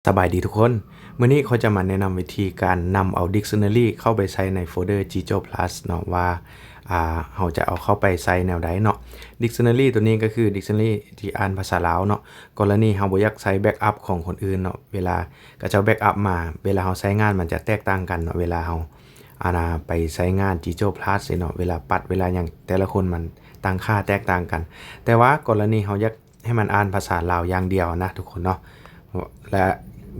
ສະບາຍດີທຸກຄົນ, ມື້ນີ້ຂ້ອຍຈະມາແນະນຳວິທີການນຳເອົາ dictionary ເຂົ້າໄປໃສ່ໃນໂຟເດີ Jijo Plus ເນາະ ວ່າ ອ່າ ເຮົາຈະເອົາເຂົ້າໄປໃສ່ແນວໃດເນາະ. dictionary ໂຕນີ້ກໍຄື dictionary ທີ່ອ່ານພາສາລາວເນາະ. ກໍລະນີເຮົາບໍ່ຢາກໃຊ້ backup ຂອງຄົນອື່ນເນາະ, ເວລາເຂົາເຈົ້າ backup ມາ ເວລາເຮົາໃຊ້ງານມັນຈະແຕກຕ່າງກັນເນາະ, ເວລາເຮົາ ອັນນ່າ ໄປໃຊ້ງານ Jijo Plus ເນາະ, ເວລາປັດ ເວລາຫຍັງ ແຕ່ລະຄົນມັນຕັ້ງຄ່າແຕກຕ່າງກັນ. ແຕ່ວ່າກໍລະນີເຮົາຢາກ ໃຫ້ມັນອ່ານພາສາລາວຢ່າງດຽວນະທຸກຄົນເນາະ, ແລະ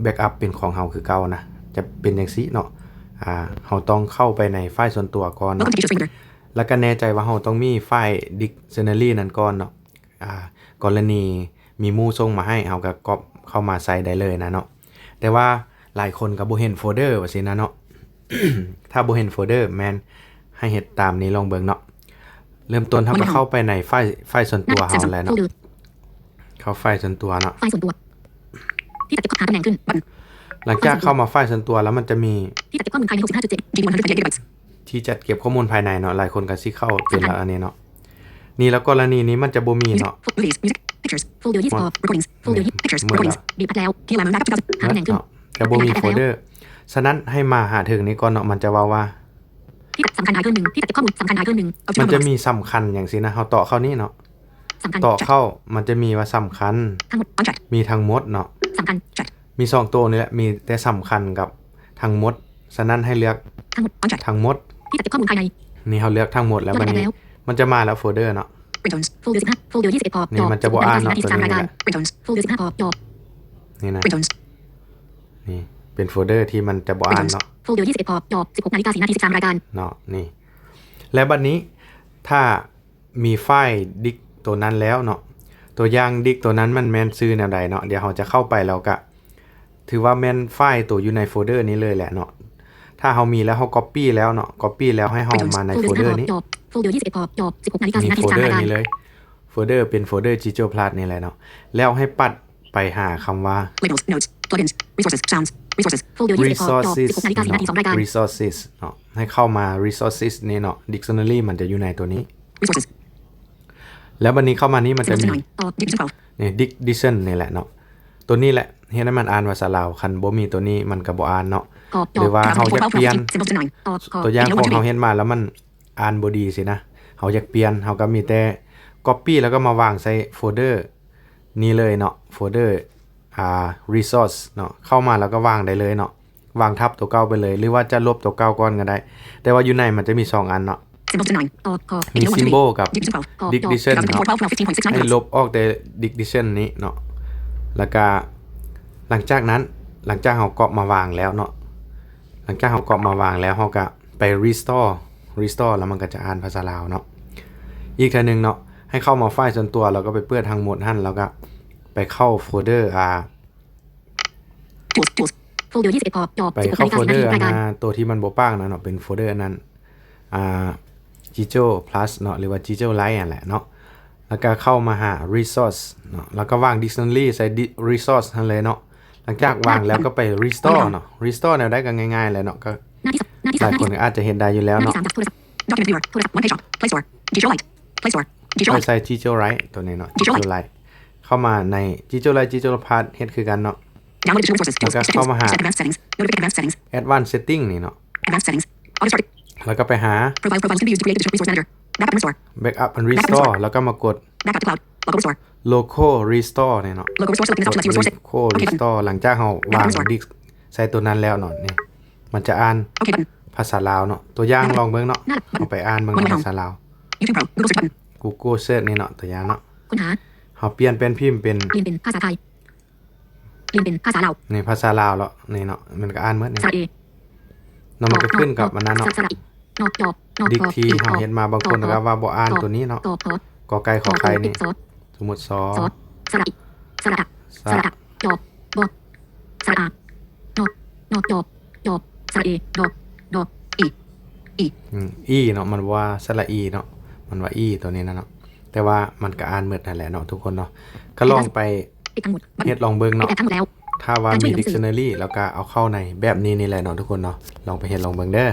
backup ເປັນຂອງເຮົາຄືເກົ່ານະ. ຈະເປັນຈັ່ງຊີ້ເນາະ, ອ່າ ເຮົາຕ້ອງເຂົ້າໄປໃນໄຟລ໌ສ່ວນຕົວກ່ອນເນາະ Welcome to Jijo Swinger. ແລ້ວກໍແນ່ໃຈວ່າເຮົາຕ້ອງມີໄຟລ໌ dictionary ນັ້ນກ່ອນເນາະ. ອ່າ ກໍລະນີມີໝູ່ສົ່ງມາໃຫ້ ເຮົາກໍກັອບເຂົ້າມາໃສ່ໄດ້ເລີຍນະເນາະ. ແຕ່ວ່າຫຼາຍຄົນກໍບໍ່ເຫັນໂຟເດີວ່າຊີ້ນະເນາະ. ຖ້າບໍ່ເຫັນໂຟເດີ ແມ່ນໃຫ້ເຮັດຕາມນີ້ລອງເບິ່ງເນາະ. ເລີ່ມຕົ້ນເຮົາກໍເຂົ້າໄປໃນໄຟລ໌ ໄຟລ໌ສ່ວນຕົວເຮົາແລ້ວເນາະ, ເຂົ້າໄຟລ໌ສ່ວນຕົວເນາະ. ໄຟລ໌ສ່ວນຕົວ ທີ່ຈະເກັບຂໍ້ ຫາຕຳແໜ່ງຂຶ້ນ ບັດ ຫຼັງຈາກເຂົ້າມາໄຟລ໌ສ່ວນຕົວແລ້ວ ມັນຈະມີ ທີ່ຈະເກັບຂໍ້ມູນພາຍໃນ ຫົກສິບຫ້າຈຸດເຈັດ GB one hundred eighty gigabytes ທີ່ຈັດເກັບຂໍ້ມູນພາຍໃນເນາະ. ຫຼາຍຄົນກໍຊິເຂົ້າເປັນແລ້ວອັນນີ້ເນາະ. ນີ້ ແລ້ວກໍລະນີນີ້ມັນຈະບໍ່ມີເນາະ. Release music pictures folder ຊາວສອງ recordings folder ຊາວສອງ pictures recordings ດີພັດແລ້ວ ທີ່ລາມັນໄດ້ກັບ ຫາຕຳແໜ່ງຂຶ້ນ ກໍບໍ່ມີໂຟເດີ. ສະນັ້ນໃຫ້ມາຫາເທິງນີ້ກ່ອນເນາະ, ມັນຈະເວົ້າວ່າ ທີ່ສຳຄັນ ໄຟລ໌ເຄິ່ງ ທີ່ຈະເກັບຂໍ້ມູນສຳຄັນ ໄຟລ໌ເຄິ່ງ ມັນຈະມີສຳຄັນຫຍັງຊີ້ນະ, ເຮົາເຕາະເຂົ້ານີ້ເນາະ. ສຳຄັນ ເຕາະເຂົ້າ ມັນຈະມີວ່າສຳຄັນ ທັງໝົດ ອອນແທຣັກ ມີທັງໝົດເນາະ. ສຳຄັນ ມີສອງໂຕນີ້ແຫຼະ, ມີແຕ່ສຳຄັນກັບທັງໝົດ. ສະນັ້ນໃຫ້ເລືອກທັງໝົດ ອອນແທຣັກ ທັງໝົດ ທີ່ຈະເກັບຂໍ້ມູນພາຍໃນ. ນີ້ເຮົາເລືອກທັງໝົດແລ້ວ, ບັດນີ້ມັນຈະມາແລ້ວໂຟເດີເນາະ. Print zones folder ສິບຫ້າ folder ຊາວເອັດ ພໍ ນີ້ມັນຈະບໍ່ອ່ານເນາະ, ໂຕນີ້ແຫຼະ folder ສິບຫ້າ ພໍ ນີ້ນະ Print zones ນີ້ເປັນໂຟເດີທີ່ມັນຈະບໍ່ອ່ານເນາະ. Print zones folder ຊາວເອັດ ພໍ ສິບຫົກນາລິກາ ສີ່ນາທີ ສິບສາມລາຍການເນາະ. ນີ້ ແລະ ບັດນີ້ຖ້າ ມີໄຟລ໌ດິກໂຕນັ້ນແລ້ວເນາະ, ຕົວຢ່າງດິກໂຕນັ້ນມັນແມ່ນຊື່ແນວໃດເນາະ, ດຽວເຮົາຈະເຂົ້າໄປແລ້ວກະຖືວ່າແມ່ນໄຟລ໌ໂຕຢູ່ໃນໂຟເດີນີ້ເລີຍແຫຼະເນາະ. ຖ້າເຮົາມີແລ້ວ ເຮົາກັອບປີ້ແລ້ວເນາະ, ກັອບປີ້ແລ້ວໃຫ້ເຮົາມາໃນໂຟເດີນີ້ ໂຟເດີນີ້ເລີຍ. ໂຟເດີເປັນໂຟເດີ Jijo Plus ນີ້ແຫຼະເນາະ, ແລ້ວໃຫ້ປັດໄປຫາຄຳວ່າ Labels, Notes, Plugins, Resources, Sounds, Resources, Resources ເນາະ, Resources ເນາະ, ໃຫ້ເຂົ້າມາ Resources ນີ້ເນາະ, Dictionary ມັນຈະຢູ່ໃນໂຕນີ້ Resources ແລ້ວບັດນີ້ເຂົ້າມານີ້ມັນຈະມີ Dictionary ນີ້ Dictionary ນີ້ແຫຼະເນາະ, ໂຕນີ້ແຫຼະ ເຮັດໃຫ້ມັນອ່ານພາສາລາວ, ຄັນບໍ່ມີໂຕນີ້ມັນກໍບໍ່ອ່ານເນາະ. ຫຼືວ່າເຮົາຢາກປ່ຽນ ຕົວຢ່າງຂອງເຮົາເຮັດມາແລ້ວມັນອ່ານບໍ່ດີຊີ້ນະ, ເຮົາຢາກປ່ຽນ ເຮົາກໍມີແຕ່ກັອບປີ້ແລ້ວກໍມາວາງໃສ່ໂຟເດີນີ້ເລີຍເນາະ, ໂຟເດີ ອ່າ Resource ເນາະ, ເຂົ້າມາແລ້ວກໍວາງໄດ້ເລີຍເນາະ. ວາງທັບຕົວເກົ່າໄປເລີຍ ຫຼືວ່າຈະລົບຕົວເກົ່າກ່ອນກໍໄດ້, ແຕ່ວ່າຢູ່ໃນມັນຈະມີສອງອັນເນາະ, ມີ Symbol ກັບ Dictation ເນາະ, ໃຫ້ລົບອອກແຕ່ Dictation ນີ້ເນາະ. ແລ້ວກະຫຼັງຈາກນັ້ນ ຫຼັງຈາກເຮົາກັອບມາວາງແລ້ວເນາະ, ຫຼັງຈາກເຮົາກັອບມາວາງແລ້ວ ເຮົາກະໄປ Restore Restore ແລ້ວມັນກະຈະອ່ານພາສາລາວເນາະ. ອີກເທື່ອໜຶ່ງເນາະ, ໃຫ້ເຂົ້າມາໄຟລ໌ສ່ວນຕົວ ແລ້ວກໍໄປເປີດທັງໝົດຫັ້ນ ແລ້ວກະໄປເຂົ້າໂຟເດີ ອ່າ Tools Tools ໂຟເດີ ໄປເຂົ້າໂຟເດີອັນນ່າ ໂຕທີ່ມັນບໍ່ປາກນະເນາະ, ເປັນໂຟເດີອັນນັ້ນ ອ່າ Jijo Plus ເນາະ ຫຼືວ່າ Jijo Lite ຫັ້ນແຫຼະເນາະ. ແລ້ວກະເຂົ້າມາຫາ Resource ເນາະ, ແລ້ວກະວາງ Dictionary ໃສ່ Resource ຫັ້ນເລີຍເນາະ. ຫຼັງຈາກວາງແລ້ວກໍໄປ Restore ເນາະ, Restore ແນວໃດກໍງ່າຍໆແຫຼະເນາະ, ກໍຫຼາຍຄົນກໍອາດຈະເຮັດໄດ້ຢູ່ແລ້ວເນາະ. ໃສ່ Jijo Lite ໂຕນີ້ເນາະ, Jijo Lite ເຂົ້າມາໃນ Jijo Lite Jijo Plus ເຮັດຄືກັນເນາະ. ແລ້ວກໍເຂົ້າມາຫາ Advanced Setting ນີ້ເນາະ, ແລ້ວກໍໄປຫາ Backup and Restore ແລ້ວກໍມາກົດ Local Restore ນີ້ເນາະ, Local Restore. ຫຼັງຈາກເຮົາວາງດິກໃສ່ໂຕນັ້ນແລ້ວເນາະ, ນີ້ມັນຈະອ່ານພາສາລາວເນາະ. ຕົວຢ່າງລອງເບິ່ງເນາະ, ເຮົາໄປອ່ານເບິ່ງພາສາລາວ Google Search ນີ້ເນາະ, ຕົວຢ່າງເນາະ, ເຮົາປ່ຽນແປ້ນພິມເປັນ ປ່ຽນເປັນພາສາໄທ ປ່ຽນເປັນພາສາລາວ ນີ້ພາສາລາວແລ້ວນີ້ເນາະ, ມັນກໍອ່ານໝົດນີ້ ສະເອ ເນາະ, ມັນກໍຂຶ້ນກັບອັນນັ້ນເນາະ, ດິກທີ່ເຮົາເຮັດມາ. ບາງຄົນກໍວ່າບໍ່ອ່ານໂຕນີ້ເນາະ, ກ ໄກ່ ຂໍໄຂ່ນີ້, ສົມມຸດ ຊ ສະຫຼະ ສະຫຼະ ຈອ ບໍ່ ສະຫຼະອາ ນ ນ ຈ ຈ ສະເອ ດ ດ ອີ ອີ ອີເນາະ, ມັນວ່າສະຫຼະອີເນາະ, ມັນວ່າອີໂຕນີ້ນະເນາະ, ແຕ່ວ່າມັນກໍອ່ານໝົດຫັ້ນແຫຼະເນາະທຸກຄົນເນາະ. ກໍລອງໄປເຮັດລອງເບິ່ງເນາະ, ຖ້າວ່າມີ dictionary ແລ້ວກໍເອົາເຂົ້າໃນແບບນີ້ນີ້ແຫຼະເນາະທຸກຄົນເນາະ, ລອງໄປເຮັດລອງເບິ່ງເດີ.